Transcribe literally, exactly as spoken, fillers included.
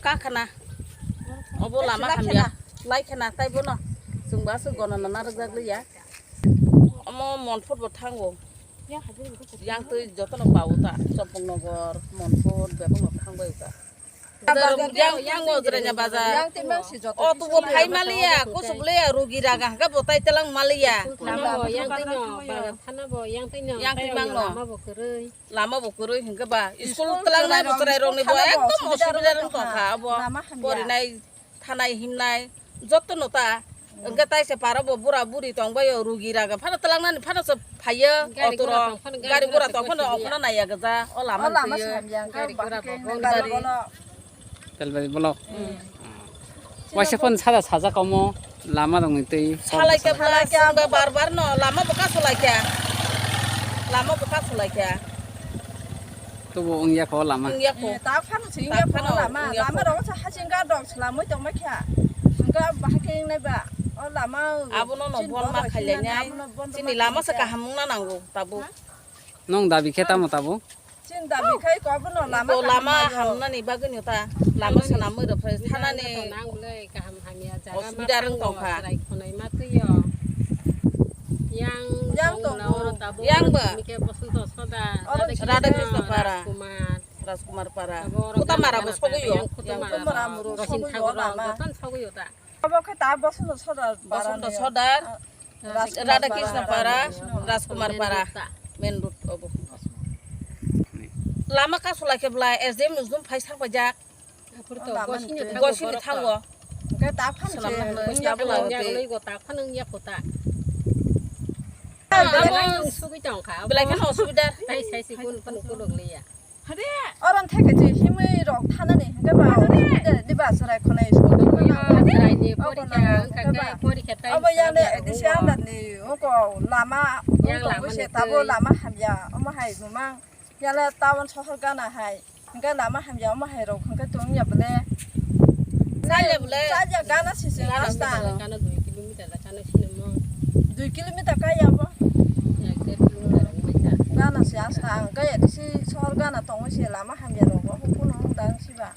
Kakhana. Obo lama hamya. Laikhana taibo no. Chwng ba aswk gona na narwk jak liya. Omo Monpur bo thango. Yang twi jotono pawo ta. Chompong Nogor, Monpur, bebak no thangbai ta. Bazar, yang, yang o Jirania bazar. Yang twi mang si joto. O tubo phai maliya, kusuk leya, rugi raga hwnkhe bo tai telang maliya. Thana bo, yang twi no, ba, thana bo, yang twi no. Yang twi mang no. Lama bo kwrwi. Lama bo kwrwi hwnkhe ba, school tlangnai bo chwrai rokni bo ekdom osubida rok tongkha abo. Porinai, thanai, himnai, jotono ta. Hwnkhe taisa para bo bura buri tongbaio, rugi raga phano tlangnani phano se phaio, gari gura tong phano, gari gura tong phano okhorno naiya gwja, o lama twiwi. Gari gura bo. Telbari block. Waisa phone sada sajak omo lama rokni twi. Salai kha, salai kha, bar bar no lama bo kasulaikha. Lama bo kasulaikha. Tubo wngya kho lama. Wngya kho. Eh, tak phano se wngya kho lama. Lama rok sa haching ga dok slamoi tongma kha. Hwnkhe bahai khe wngnai ba. O lama. Abono no bon ma khailainai. Chini lama se kaham wngna nango tabuk. Nong dabi khe tamo tabuk? Chini dabi khai ko abono lama. Lama hamnani bagwi no ta. Lama swnamwi rw phai thanani. Nang le kaham hamya jaga osubida rwng tongkha. Chwrai khonai ma twiyo. Yang, yang tongo. Yang ba. Mike Bosonto Sodar. Radha Krishna Para. Rajkumar. Rajkumar Para. Kutamara bo sogwi yo. Kutamara bo sogwi yo lama. Joton sogwi yo ta. Abo khe ta Bosonto Sodar. Bosonto Sodar. Radha Krishna Para, Rajkumar Para, main road obo. Lama kasulai khe belai S D M ni jum phai sak paijak. Gosini thango. Hwnkhe ta phano se wngya kho, wngya kho, ta phano wngya kho ta. Belai kheno osubida. Tai sai si kun kun kuluk liya. Oron theke je himwi rok thanani hwnkhe ba diba chwrai khonai school. Obo yang de disi andar ni oko lama ong tongwi se tabo lama hamya omo hai bumang yala town sohor gana hai hwnkhe lama hamya omo hai rok hwnkhe tongya bole. Chaya bole. Chaya gana sisi gana hasta. Gana dui kilometer da gana sinimo. Dui kilometer kaya bo. Ek der kilometer wngkha. Gana se hasta ang kaya disi sohor gana tongwi se lama hamya rok bo kuno dang siba.